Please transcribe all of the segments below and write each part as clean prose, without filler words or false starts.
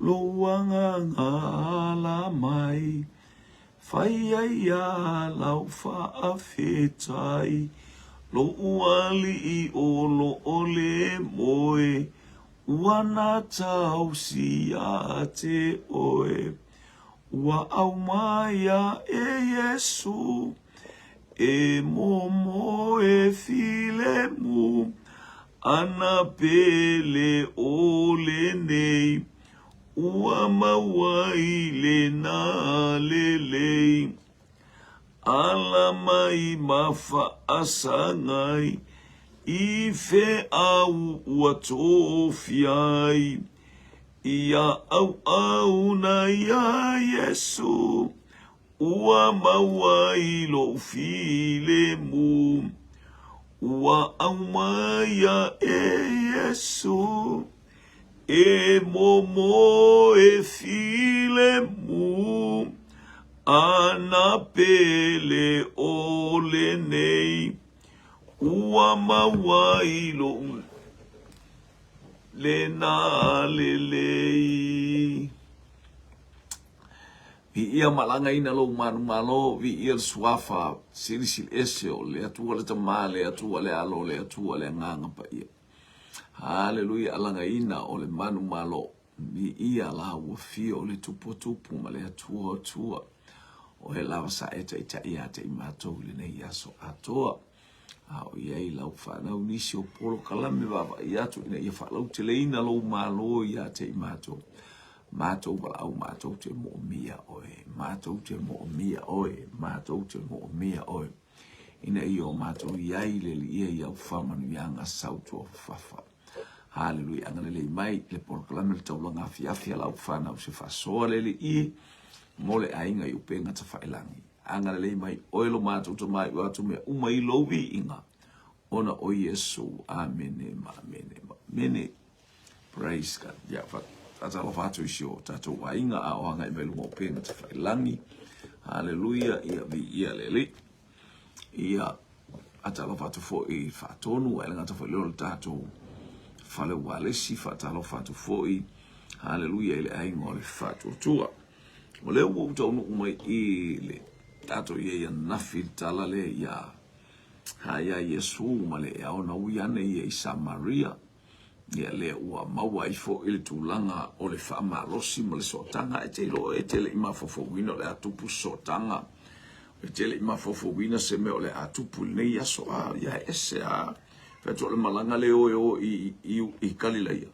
Lou agaga ala mai, Fai ai a lau faafetai, Lou alii o lo o le moe, Ua na tausi ia te oe. Ua aumaia e Iesu, E momoe filemu, Ana pele o lenei, Ua maua i lena lelei. Ala mai ma faasagai, I feau ua tofia ai, Ia auauna iā Iesu, Ua maua i lou filemu. Ua aumaia e Iesu, E momoe filemu, Ana pele o lenei, Ua maua i lou lena lelei. Viia malagaina lou manumalo, viia le suafa silisili ese o le Atua le Tama, le Atua le Alo, le Atua le Agaga Paia. Haleluia, alagaina o le manumalo, viia la ua fia o le Tupu o Tupu ma le Atua o Atua. O e lava sa e taitai ia te i matou i lenei aso atoa. A o i ai lau fanau nisi o polokalame vaavaai atu ina ia faalauteleina lou malo ia te i matou. Matou valaau matou te moomia oe, matou te moomia oe, matou te moomia oe. Ina ia o matou i ai le Alii i au faamanuiaga sautuafafafa. Haleluia, agalelei mai le polokalame le taulaga afiafi a lau fanau se faasoa le Alii mo le aiga i upega tafailagi. Agalelei mai oe lo matou Tama i o atu mea uma i lou viiga, ona o Iesu. Amene ma amene ma amene. Praise God. Ia, faatalofa atu i si o tatou aiga a o agai mai luga o upega tafailagi. Haleluia, ia viia le Alii. Ia, faatalofa atu foi i Faatonu, ae le gata foi lea o le tatou fale ualesi, faatalofa atu foi, haleluia, i le aiga o le Faatuatua. O lea ua ou taunuu mai i le tatou i ai ananafi le tala lea ia ha ia Iesu ma le ea ona ui ane ia i Samaria. Ia lea ua maua ai foi le tulaga o le faamalosi ma le sootaga. E te iloa e te le i mafaufauina o le a tupu se sootaga. E te le i mafaufauina se mea o le a tupu i lenei aso. A, ia e ese a. Fai atu o le malaga lea o e o i, i, i Kalilaia.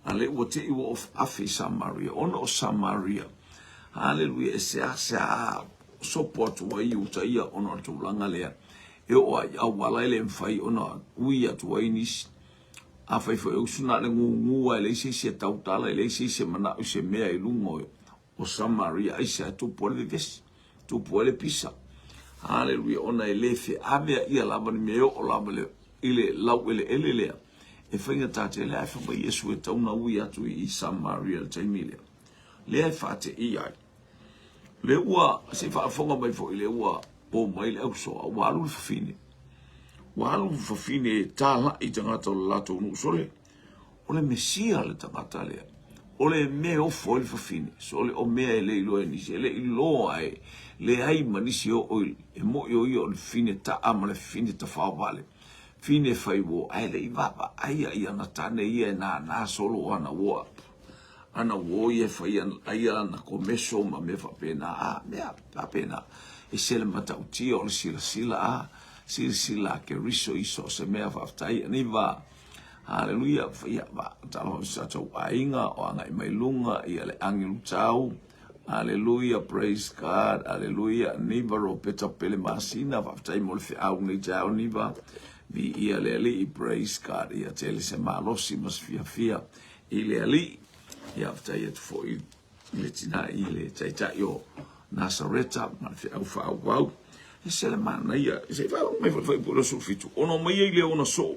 A lea ua te i ua afe i Samaria. Ona o Samaria, haleluia, e seasea sopo atu ai i uta ia ona o le tulaga lea. E oo lava i auala e le mafai ona ui atu ai nisi. Afai foi e usu na o le gugu lava e leai se isi e tautala, e leai se isi e manao i se mea i luga o Samaria, aisea e tupu ai le vevesi, tupu ai le pisa. Haleluia, ona e le feaveaia lava ni mea e oo lava i le laueleele lea e faigata tele. Ae fai mai Iesu e tatau ona ui atu i Samaria i le taimi lea. Lea e faateia ai. Lea ua, se i faafofoga mai foi, lea ua po mai le ausoa, ua alu le fafine. Ua alu le fafine e talai i tagata o le latou nuu sole. O le Mesia le tagata lea. O le mea e ofo ai le fafine. Sole o mea e le iloa e nisi. E le iloa e leai ma nisi e oo i, e moi o ia o le fafine taa ma le fafine tafaovale. Fine fai uo, ae le i vaavaaia i ana tane ia e nānā solo o ana uo ana uo ia e fai ai ana komeso ma mea faapena, a mea faapena. E se le matautia o le silasila, a silasila a Keriso i so o se mea faafetai anei va. Haleluia, ia va talofa i so tatou aiga o agai mai luga ia le agelu tau. Haleluia, praise God, haleluia. Niva Ropeta Pele Masina, faafetai mo le feau nei taeao Niva. Viia le Alii, praise God. Ia tele se malosi ma se fiafia i le Alii. Ia faafetai atu foi i le tina i le taitai o Nasareta ma le feau faaauau. E se le manaia, se i faalogo mai foi le fuaiupu 27, ona omai ai lea ona soo,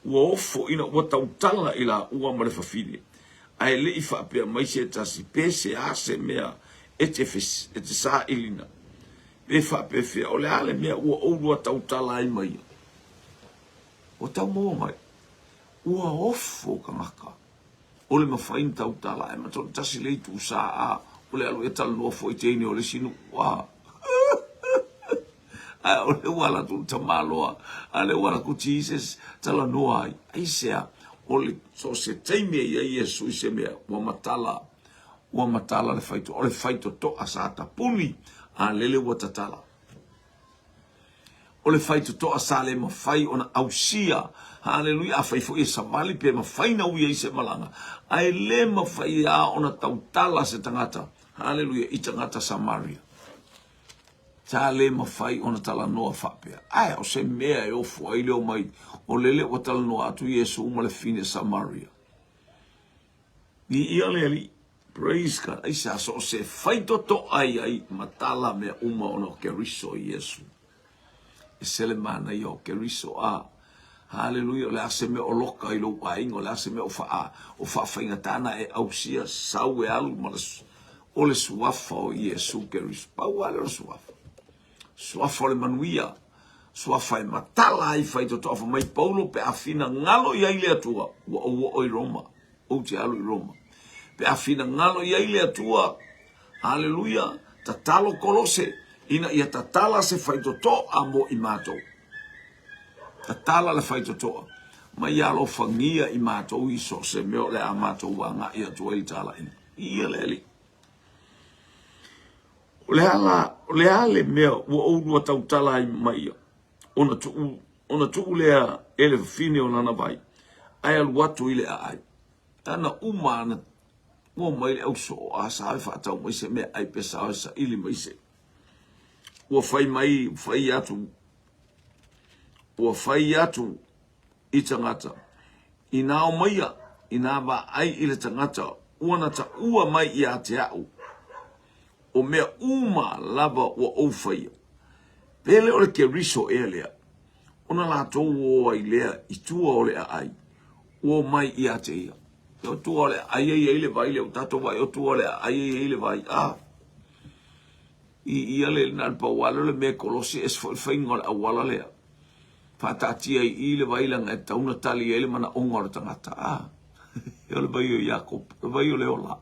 ua ofo ina ua tautala i laua ma le fafine, ae le i faapea mai se tasi, pe se a se mea e te, e te sailina, pe faapefea, o le a le mea ua oulua tautala ai ma ia? Ua tau maua mai, ua ofo tagata. O le mafai na tautala ae ma tasi le itu sa a o le alu e talanoa foi teine o le isi nuu a. Ae o le ua ala atu le tamaloa, a le ua ala atu Jesus talanoa ai. Aisea? O le so o se taimi e i ai Iesu i se mea, ua matala, ua matala le faitotoa. O le faitotoa sa tapuni, a lele ua tatala. O le faitotoa sa le mafai ona ausia. Haleluia! Afai foi e savali pe mafai na ui ai se malaga, ae le mafai lava ona tautala se tagata, haleluia, i tagata Samaria. Sa le mafai ona talanoa faapea. Ae o se mea e ofo ai le omai, o lele ua talanoa atu Iesu ma le fine Samaria. Viia le Alii. Praise God. Aisea so o se faitotoa i ai matala mea uma ona o Keriso Iesu. E se le manaia o Keriso a. Haleluia, o le a se mea o loka i lou aiga, o le a se mea o faa, o faafaigata na e ausia, sau e alu ma le, o le suafa o Iesu Keriso. Pau lava lea o le suafa. Suafa o le manuia, suafa e matala ai faitotoa fai mai Paulo pe a finagalo i ai le Atua, ua ou oo i Roma. Ou te alu i Roma. Pe a finagalo i ai le Atua, aleluia, tatalo Kolose, ina ia tatala se faitotoa mo i matou. Tatala le faitotoa, ma ia alofagia i matou i so o se mea o le a matou agai atu ai i talaiga. Ia le Alii. O le a la, o le a le mea ua ou lua tautala ai ma ia, ona tuu, ona tuu lea e le fafine o lana vai, ae alu atu i le aai. Ana uma ana ua mai le ausoo a sa e faatau mai se mea ai pe sa e saili mai se. Ua fai mai, fai atu, ua fai atu i tagata, inā omaia, inā vaai i le tagata ua na taua mai ia te a'u, o mea uma lava ua ou faia. Pele o le Keriso ea lea, ona latou o ai lea i tua o le aai, ua omai ia te ia. O tua o le aai e i ai le vai lea, ua tatou vaai o tua o le aai e i ai le vai. A, i ia le na le pau lava lea o le mea e kolosi ese foi le faiga o le auala lea. Faataatia i i le vai leaga e tatau ona tali ai le manaoga o le tagata. A, o le vai o Iakopo, o le vai o le ola.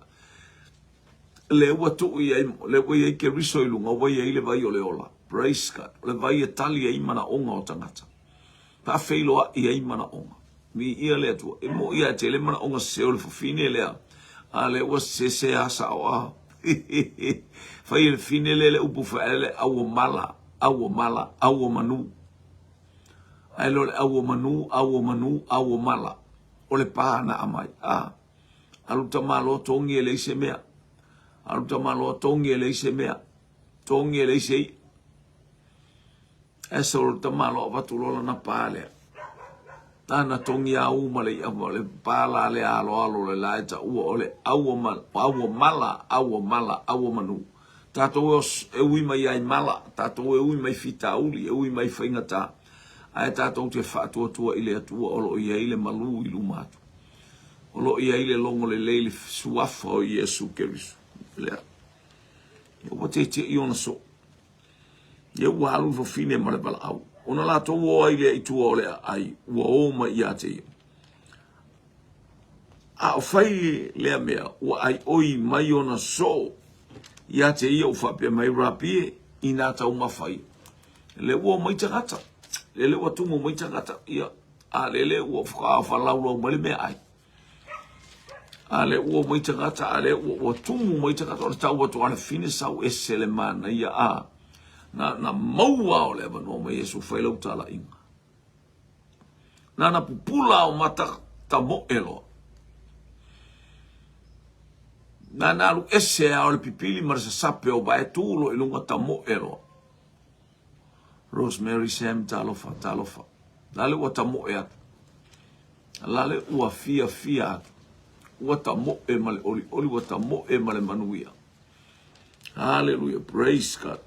Lea ua tuu i ai, lea ua i ai Keriso i luga, ua i ai le vai o le ola. Praise God. O le vai e tali ai manaoga o tagata. Faafeiloai ai manaoga. Viia le Atua. E moʻi lava e tele manaoga sese o le fafine lea. A lea ua sese lava sao a. Fai e le fine lea le upu fai le au o mala, au o mala, au o manu. Ae le o le au o manu, au o manu, au o mala. O le pā na amai. A. Alu tamaloa togi e leai se mea. Alu tamaloa togi e leai se mea. Togi e leai se i'a. Ae sau le tamaloa avatu loa lana pā lea. Nana togi a u ma le i'a ma le pā la lea aloalo le la e taua o le au o mala, au o mala, au o mala, au o manu. Tatou e ui mai ai mala, tatou e ui mai fitauli, e ui mai faigata. Ae tatou te faatuatua i le Atua o lo o i ai le malu i luma atu. O lo o i ai le logo lelei le suafa o Iesu Keriso. Lea. Ia ua teitei ona soo. Ia ua alu le fafine ma le valaau. Ona latou o ai lea i tua o le aai, ua o mai ia te ia. A o fai lea mea, ua aioi mai ona soo ia te ia ua faapea mai, Rabi e, inā taumafa ia. Lea ua o mai tagata, lele ua tumu mai tagata, ia, a lele ua whakalaulau mai le mea ai. A lea ua mai tagata, a lea ua, ua tumu mai tagata, o le tau atu a le fine sau ese le manaia a. Na, na maua o le avanoa mai Iesu fai lau talaiga. Na na pupula o mata tamoe loa. Na na alu ese a o le pipili ma le sasape o vae tu lo i lunga tamoe loa. Rosemary Sam talofa, talofa. La le ua tamoe atu. La le ua fiafia atu. Ua tamoe ma le olioli, ua tamoe ma le manuia. Hallelujah, praise God.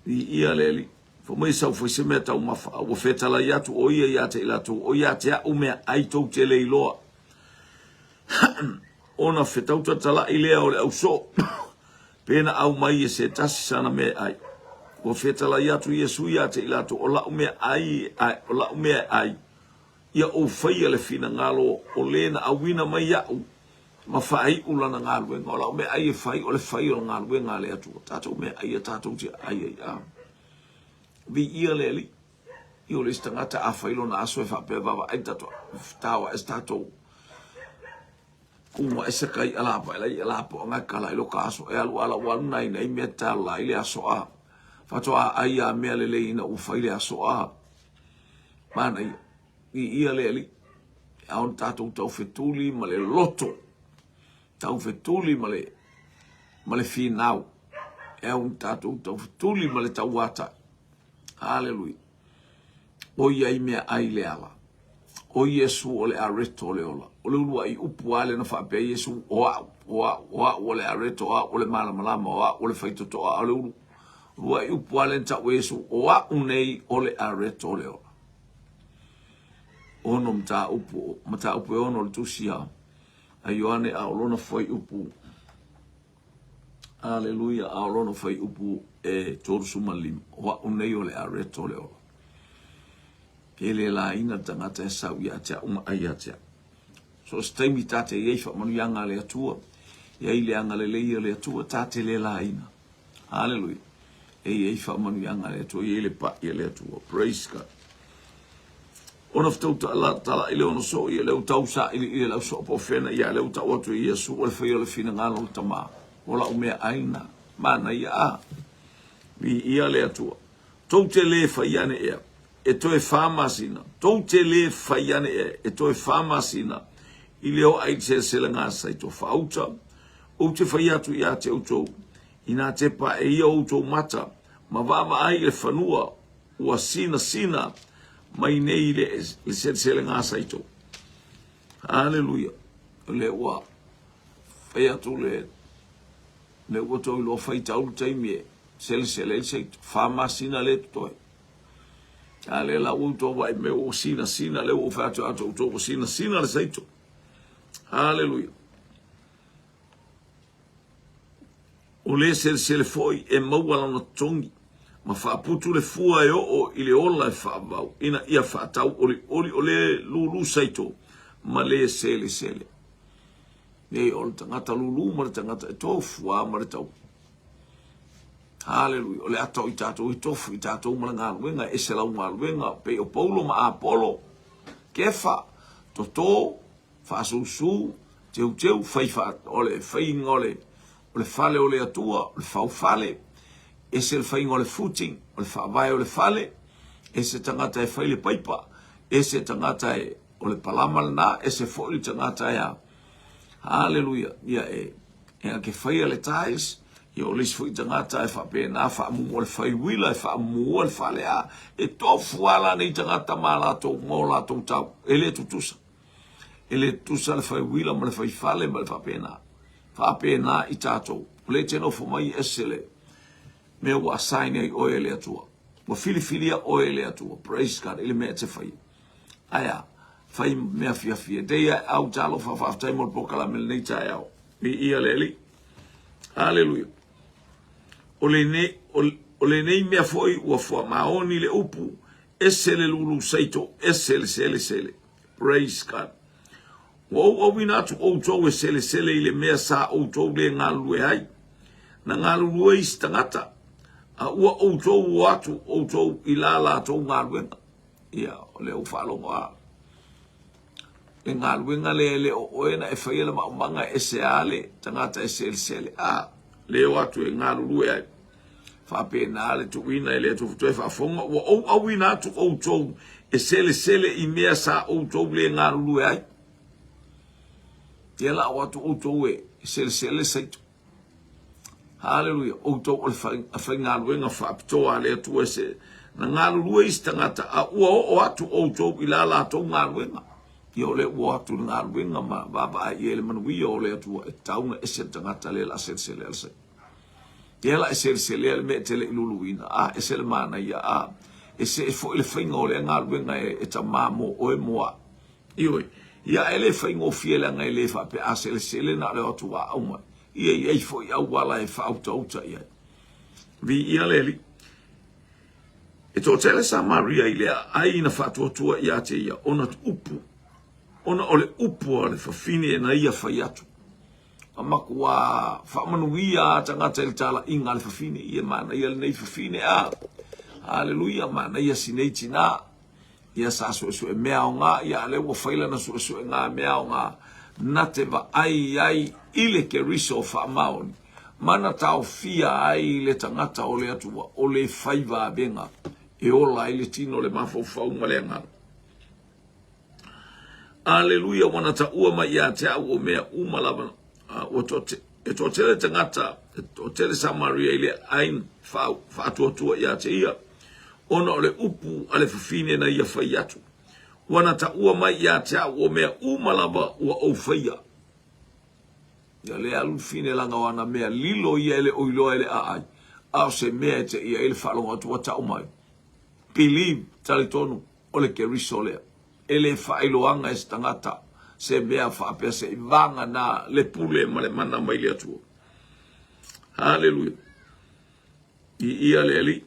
Viia le Alii. Fai mai sau fai se mea taumafa, a ua fetalai atu o ia ia te i latou, o ia te a'u mea ai tou te le iloa. Ona fetau tatalai lea o le ausoo, pe na aumai e se tasi sana mea e ai. Ua fetalai atu Iesu ia te i latou, o la'u mea ai, o la'u mea e ai. Ia ou faia le finagalo o le na auina mai iaʻu ma faaiu lana galuega. O lau meaai e fai o le fai o le galuega a le Atua. Tatou meaai ia tatou te aai ai a. Viia le Alii. I o le isi tagata a fai lona aso e faapea vaavaai tatou tao ae se tatou kumu ae se kai ala pa ela i ala po anga kala i lo ka aso e alu ala ua alu nai nei mea tala i le aso a faatoa ai a mea lelei ina ua fai le aso a manaia viia le Alii e ao ona tatou taufetuli ma le loto taufetuli ma le ma le finau e ao ona tatou taufetuli ma le tauatai. Haleluia. O ia i mea ai le ala. O Iesu o le areto o le ola. O le uluai upu a lea na faapea Iesu, o au, o au, o au o le areto, o au o le malamalama, o au o le faitotoa, o le ulu. Uluai upu a lea na tau e Iesu, o au nei o le areto o le ola. Ono mataupu, mataupu e ono o le tusi a Ioane a o lona fuaiupu. Aleluia, a o lona fuaiupu e 35, o au nei o le areto o le ola. E le laina le tagata e sau ia te au ma ai ia te au. So o se taimi ta te i ai faamanuiaga a le Atua, i ai le agalelei o le Atua, ta te le laina. Aleluia. E i ai faamanuiaga a le Atua, e i ai le pai a le Atua. Praise God. Ona fetau talai le ono soo ia lea ua tau sailiili e lau soo po o fea ia lea ua tau atu e Iesu o le faia o le finagalo o le Tama o lau meaai na manaia a viia le Atua. Tou te le fai ane ea e toe fa masina, tou te le fai ane ea e toe fa masina i le o ai seleselega saito faauta, ou te fai atu ia te outou, ina te pa e ia outou mata ma vaavaai i le fanua ua sinasina mai nei le seleselega saito. Haleluia. O lea ua fai atu le le ua tou iloa faitau le taimi e selesele ai le saito. Fa masina lea e totoe. A lea la ua outou vaai mai ua sinasina, lea ua ou fai atu atu outou ua sinasina le saito. Haleluia. O le selesele foi e maua lana totogi ma faaputu le fua e oo i le ola e faavavau ina ia faatau olioli o le lulu saito ma le selesele. Nei o le tagata lulu ma le tagata e tofu a ma le tau. Haleluia. O le ata o i tatou e tofu i tatou ma le galuega, e ese lau galuega, pei o Paulo ma Apolo, Kefa, Toto, faasusu, teuteu, fai fa, o le faiga o le, o le fale o le Atua, o le faufale, ese le faiga o le footing, o le faavae o le fale, ese tagata e fai le paipa, ese tagata e, o le palama lena, ese foi le tagata e a. Haleluia. Ia e, e a ke faia le tiles, ia o le isi foi tagata e faapena faamumu o le fai uila e faamua le fale a, e tofu ala nei tagata ma latou, ma o latou tau, e le tutusa. E le tutusa le fai uila ma le fai fale ma le faapena. Faapena i tatou. O lea e te nofo mai e ese le mea ua assign ai oe e le Atua. Ua filifilia oe e le Atua. Praise God i le mea e te faia. Ae a, fai mea fiafia. Dei ae au talofa faafetai mo le polokalame lenei taeao. Viia le Alii. Haleluia. O lenei, o lenei mea foi ua faamaoni le upu, ese le lulu saito, ese le selesele. Praise God. Ua ou auina atu outou e selesele i le mea sa outou le galulue ai. Na galulue isi tagata, a ua outou o atu outou i la latou galuega. Ia, o lea ua faalogo a le galuega lea e le o oe na e faia le maumaga e ese a le tagata e selesele. A, le o atu e galulue ai. Faapena le tuuina e le Atua toe faafofoga, ua ou auina atu outou e selesele i mea sa outou le galulue ai. Ia la o atu outou e selesele saito. Haleluia, outou o le faigaluega faapitoa a le Atua e se na galulue isi tagata, a ua oo atu outou i la latou galuega. Ia o lea ua o atu i le galuega ma vaavaai i ai le manuia o le Atua e tatau ona ese le tagata lea o le a selesele a le saito. Ia la e seleselea le mea e te le i luluina, a ese le manaia, a ese foi le faiga o lea galuega e, e tamā mo oe mo au. Ioe, ia e le faigofie leaga e le faapea a selesele na o le o atu aau mai. Ia i ai foi auala e faautauta i ai. Viia le Alii. E toatele Samaria i le aai na faatuatua ia te ia, ona upu, ona o le upu a le fafine na ia fai atu. A makuā faamanuia a tagata i le talaiga a le fafine, ia manaia lenei fafine a. Haleluia, manaia si nei tinā. Ia sa suesue mea aoga, ia a lea ua fai lana suesuega mea aoga, na te vaai ai i le Keriso faamaoni, ma na taofia ai le tagata o le Atua o le fai vavega e ola ai le tino, le mafaufau ma le agaga. Aleluia, ua na taua mai ia te au o mea uma lava, ua toate, e toatele tagata, e toatele Samaria i le ain faatuatua ia te ia, ona o le upu a le fafine na ia fai atu. Ua na taua mai ia te au o mea uma lava ua ou faia. Ia le alu fine laga o ana mea lilo ia e le o iloa e le aai, a o se mea e te ia i le faalogo atu ua tau mai. Believe, talitonu, o le Keriso lea. E le faailoaga e se tagata se mea faapea se i vagana le pule ma le mana mai le Atua. Haleluia. I ia le Alii.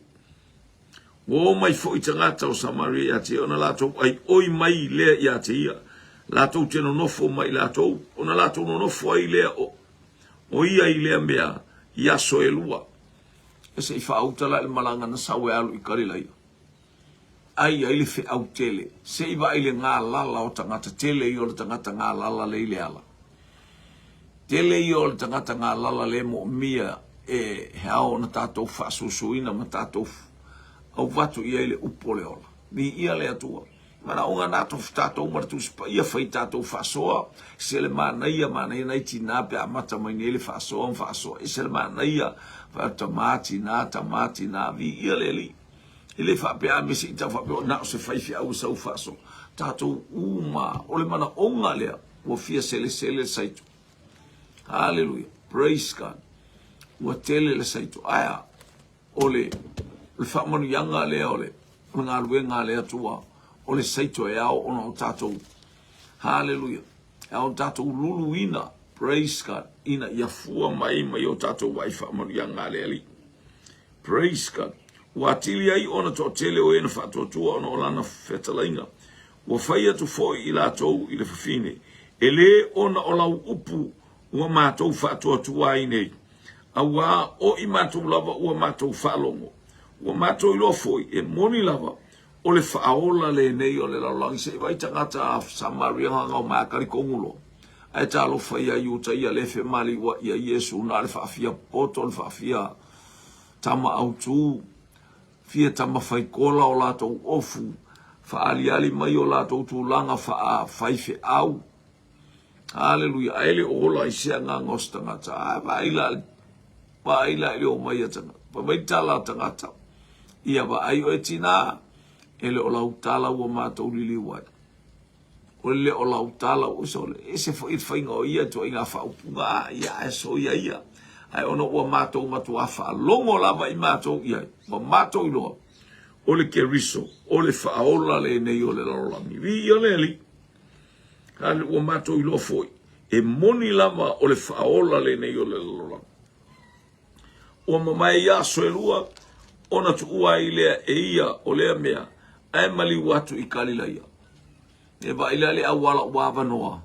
Ua o mai foi tagata o Samaria ia te ia, ona latou aioi mai lea ia te ia, latou te nonofo ma i latou, ona latou nonofo ai lea o, o ia i lea mea i aso e lua. E se i faauta la i le malaga na sau e alu i Kalilaia. Ai ai le feau tele, se i vaai le galala o tagata, tele ia o le tagata galala le i le ala. Tele ia o le tagata galala le moomia e he ao ona tatou faasuasuina ma tatou auvatu i ai le upu o le ola. Viia le Atua. Manaoga na tofu tatou ma le Tusi Paia fai tatou faasoa, se le manaia, manaia nai tinā pe amata mai nei le faasoa ma faasoa, ese le manaia, fai atu tamā tinā, tamā tinā, viia le Alii. E le faapea a me se i tau faapea na o se faifeau e sau faasoa. Tatou uma, o le manaoga lea ua fia selesele le saito. Haleluia. Praise God. Ua tele le saito. Ae a? O le, o le faamanuiaga lea o le, o le galuega a le Atua, o le saito e ao ona o tatou. Haleluia. E ao ona tatou luluina. Praise God. Ina ia fua mai mai o tatou vaai faamanuiaga a le Alii. Praise God. Ua atili ai ona toatele o e na faatuatua ona o lana fetalaiga. Ua fai atu foi i latou i le fafine, E lē ona o lau upu ua matou faatuatua ai nei, auā o i matou lava ua matou faalogo, ua matou iloa foi e moni lava o le Faaola lenei o le lalolagi. Se i vaai tagata a Samaria gagau mai a talitonu loa. Ae talofa ia Iuta ia le femaliuaʻi ia Iesu na le faafia poto le faafia tama autu fia tama faikola o latou ofu faaaliali mai o latou tulaga faafaifeau. Haleluia. Ae le ola i se agaga o se tagata. Ae vaai la, vaai la i le omai a tagata. Fai mai tala a tagata. Ia vaai oe tinā, e le o lau tala ua matou liliu ai. O le o lau tala ua sole. Ese foi le faiga o ia ituaiga faaupuga, a ia ae soia ia. Ae ona ua matou matuā faalogo lava i matou i ai, ua matou iloa, o le Keriso, o le Faaola lenei o le lalolagi. Viia le Alii. A ua matou iloa foi, e moni lava o le Faaola lenei o le lalolagi. Ua mamae ia aso e lua, ona tuua ai lea e ia o lea mea, ae maliu atu i Kalilaia. E vaai la le auala ua avanoa,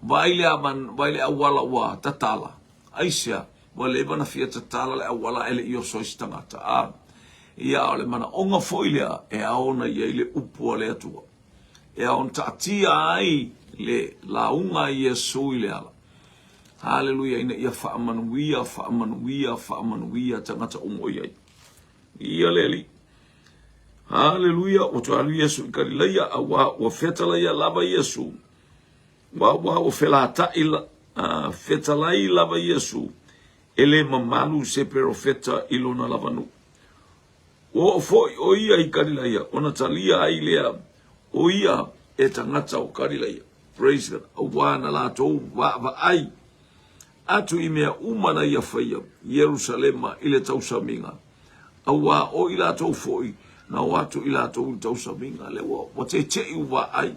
vaai le, vaai le auala ua tatala. Aisea? Ua leva ona fia tatala le auala ae le i oso ai se tagata. A, ia, o le manaoga foi lea e ao ona i ai le upu a le Atua. E ao ona taatia ai le lauga a Iesu i le ala. Haleluia, ina ia faamanuia, faamanuia, faamanuia tagata uma o i ai. Ia le Alii. Haleluia, ua toe alu Iesu i Kalilaia, auā ua fetalaia lava Iesu. Ua, ua, ua felataʻi, uh, fetalai lava Iesu, e le mamalu se perofeta i lona lava nuu. Ua oo foi o ia i Kalilaia, ona talia ai lea o ia e tagata o Kalilaia. Praise God. Auā na latou vaavaai atu i mea uma na ia faia Ierusalema i le tausamiga. Auā o i latou foi na o atu i latou i le tausamiga. Lea ua, ua teteʻi ua vaai.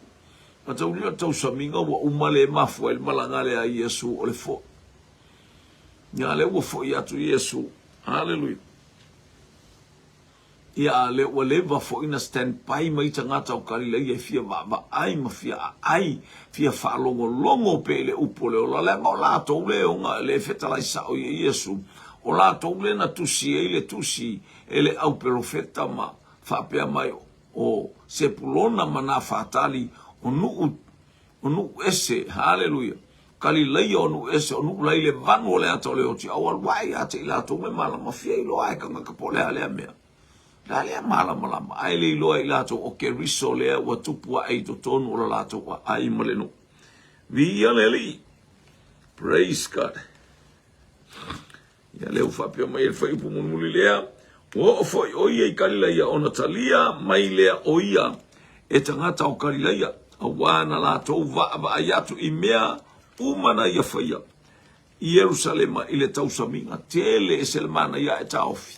Ma taulio le tausamiga ua uma le mafua ai le malaga lea a Iesu o le foi. Ia lea ua foi atu Iesu. Haleluia. Ia, a lea ua leva foi na stand by mai tagata o Kalilaia e fia vaavaai ma fia aai, fia faalogologo pea i le upu o le ola, leaga o latou le ona le fetalai sao ia Iesu, o latou le na tusi ai le tusi e le au perofeta ma faapea mai o Sepulona ma Nafatali o nuu o nuu ese, haleluia, Kalilaia o nuu ese, o nuu la i le vanu o le ata o le oti, a ua alu ae ia te i latou me malama, fia iloa e kangaka po o le a lea mea. Le a lea malamalama, ae le iloa e i latou o Keriso lea ua tupu ae i totonu o le latou aai ma le nuu. Viia le Alii! Praise God! Ia lea ua faapea mai ai le fuaiupu mulimuli lea, Ua oo foi ʻo ia i Kalilaia ona talia mai lea o ia e tagata o Kalilaia, auā na latou vaavaai atu i mea uma na ia faia i Ierusalema i le tausamiga tele ese le manaia ae taofi.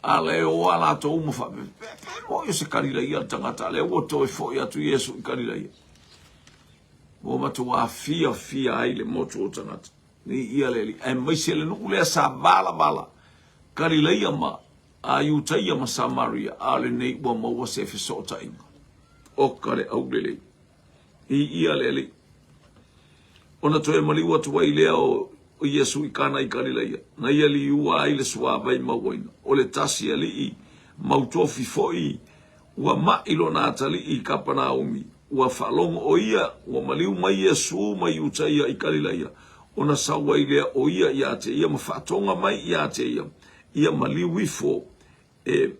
A le o a latou uma faapea, pe, pe moi o se Kalilaia le tagata, lea ua toe foi atu Iesu i Kalilaia. Ua matuā fiafia ai le motu o tagata. Nei ia le Alii, aemaise le nuu lea sa valavala, Kalilaia ma a Iutaia ma Samaria, a o lenei ua maua se fesootaiga. Oka le aulelei. I ia le Alii. Ona toe maliu atu ai lea o Iesu i Kana i Kalilaia, na ia liua ai le suavai mauaina. O le tasi alii mautofi foi Ua maʻi lona atalii i Kapanaumi, ua faalogo ʻo ia ua maliu mai Iesū mai Iutaia i Kalilaia, ona sau ai lea o ia iā te ia ma faatoga mai iā te ia, ia maliu ifo e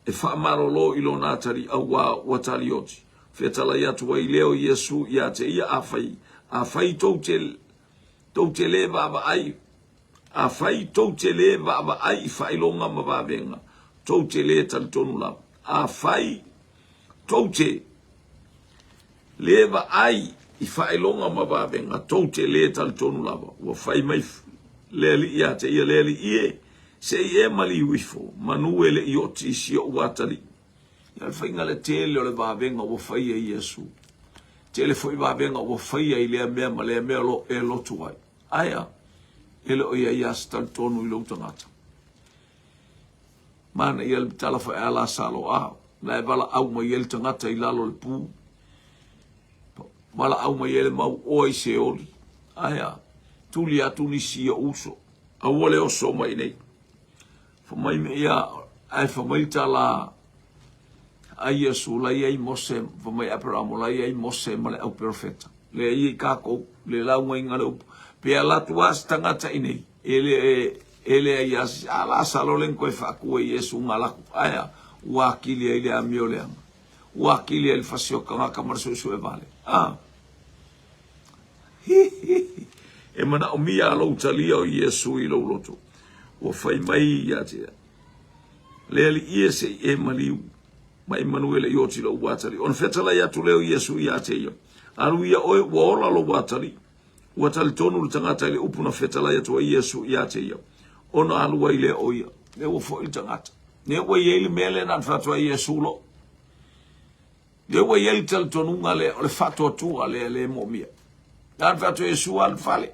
e faamalolo i lona atalii auā ua talioti. Fetalai atu ai lea o Iesū iā te ia, Afai, afai tou te, tou te lē vaavaai, Afai tou te lē vaavaai i faailoga ma vavega, tou te lē talitonu lava. Afai tou te lē vaai i faailoga ma vavega, tou te lē talitonu lava. Ua fai mai le Alii ia te ia, Le Alii e, se i e maliu ifo, manu e le i oti i si ou atalii. Ia le faiga le tele o le vavega ua faia e Iesu. Tele foi vavega ua faia i lea mea ma lea mea o lo o e lotu ai. Aea, e le o i ai lava se talitonu i lou tagata. Manaia le tala foi a Lasalo, a, la e valaau mai ai le tagata i lalo o le pu, valaau mai ai le mau oa i Seoli. Aea, tuli atu nisi i ou uso, aua le oso mai nei. Fa mai me ia, ae fa mai le tala a Iesu, la i ai Mose, fa mai Aperamo, la i ai Mose ma le au perofeta. Le ia i kākou, le lauga le upu. Pe ala atu a se tagata i nei, e le, e le ai a se, a la salo le koe whaakua i Iesu ngā laku. Aea, ua akili ai le amio leanga. Ua akili ai le fasi o kangaka ma le suesue vale. A. Hi, hi, hi. E manaomia a lou talia o Iesu i lou loto. Ua fai mai ia te ia. Le alii e se i e maliu, ma Emanuele i oti lou atalii. Ona fetalai atu lea o Iesu ia te ia, Alu ia oe, ua ola lou atalii. Ua talitonu le tagata i le upu na fetalai atu ai Iesu ia te ia, ona alu ai lea o ia. Lea ua foi le tagata. Lea ua i ai le mea lea na fai atu ai Iesu loa. Lea ua i ai le talitonuga lea, o le faatuatua lea le moomia. Na fai atu Iesu alu i le fale.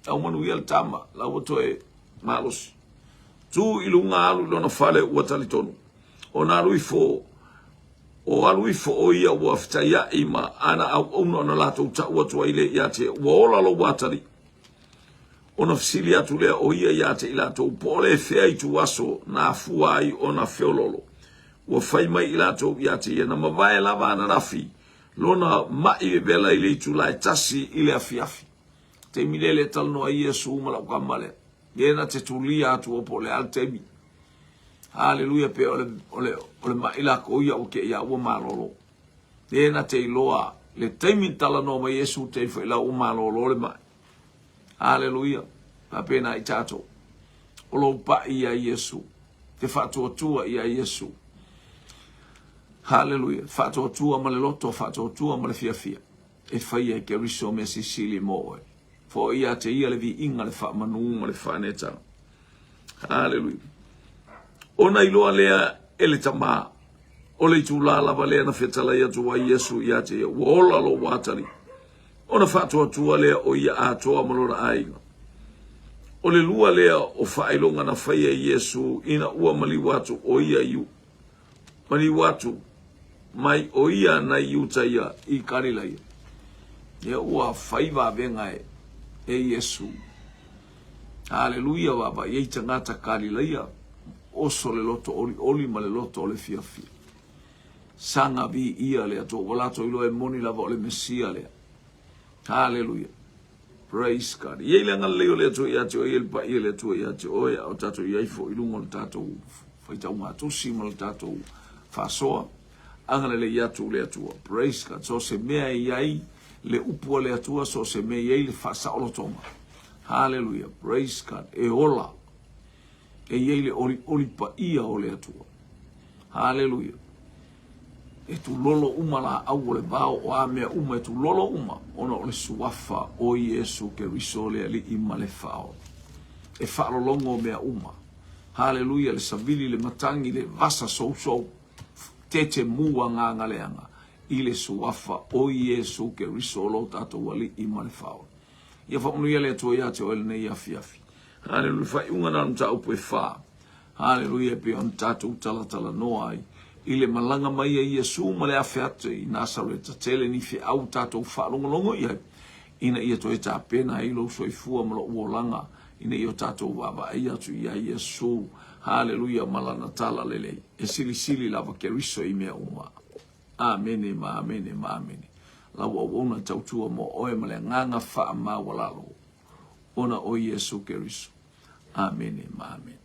Tau manuia le tama, la ua toe malosi. Tu i luga alu i lona fale ua talitonu. Ona alu ifo, o alu ifo o ia ua fetaiai ma ana auauna ona latou tau atu ai lea ia te ia, ua ola lou atalii. Ona fesili atu lea o ia ia te i latou, po o le fea ituaso na afua ai ona feololo. Ua fai mai i latou ia te ia, na mavae lava ananafi lona maʻi vevela i le itula e tasi i le afiafi. Taimi lea le talanoa ai Iesu ma lau kama lea. Lea na te tulia atu o po o le a le taimi. Haleluia pe o le, o le, o le maʻi lakou ia ua ke ia ua malolo. Lea na te iloa le taimi talanoa mai Iesu te foi la ua malolo le maʻi. Haleluia. Faapena i tatou. O lou paʻi ia Iesu. Te faatuatua ia Iesu. Haleluia. Faatuatua ma le loto, faatuatua ma le fiafia. E faia e Keriso mea silisili mo oe. Foi ia te ia le viiga, le faamanu ma le faaneetaga. Haleluia. Ona iloa lea e le Tama, o le itulā lava lea na fetalai atu ai Iesu ia te ia, ua ola lou atalii. Ona faatuatua lea o ia atoa ma lona aiga. O le lua lea o faailoga na faia e Iesu ina ua maliu atu o ia i maliu atu mai o ia nai Iutaia i Kalilaia. Ia ua fai vavega e, e Iesu. Haleluia, vaavaai ai tagata Kalilaia, oso le loto olioli ma le loto o le fiafia. Saga viia le Atua, ua latou iloa e moni lava o le Mesia lea. Haleluia. Praise God. I ai le agalelei o le Atua ia te oe, i ai le paia o le Atua ia te oe, a o tatou i ai foi i luga o le tatou faitauga tusi ma le tatou faasoa. Agalelei atu le Atua. Praise God. So se mea e i ai le upu a le Atua, so se mea e i ai le faasaolotoga. Hallelujah. Praise God. E ola. E i ai le olioli paia o le Atua. Hallelujah. E tulolo uma laau o le vao o a mea uma e tulolo uma ona o le suafa o Iesu Keriso le Alii ma le Faaola. E faalologo mea uma. Haleluia, le savili, le matagi, le vasa sousou, tete mu agaga leaga i le suafa o Iesu Keriso lo tatou Alii ma le Faaola. Ia faamanuia le Atua ia te oe lenei afiafi. Haleluia, faaiuga na o le mataupu e fa. Haleluia, e pei ona tatou talatalanoa ai i le malaga mai a Iesu ma le afe atu i Nasareta, tele ni feau tatou faalogologo i ai, ina ia toe tapena ai lou soifua ma lou olaga, ina ia o tatou vaavaai atu iā Iesu, haleluia, ma lana talalelei. E silisili lava Keriso i mea uma. Amene ma amene ma amene. Lau auauna tautua mo oe ma le agaga faamaualalo ona o Iesu Keriso. Amene ma amene.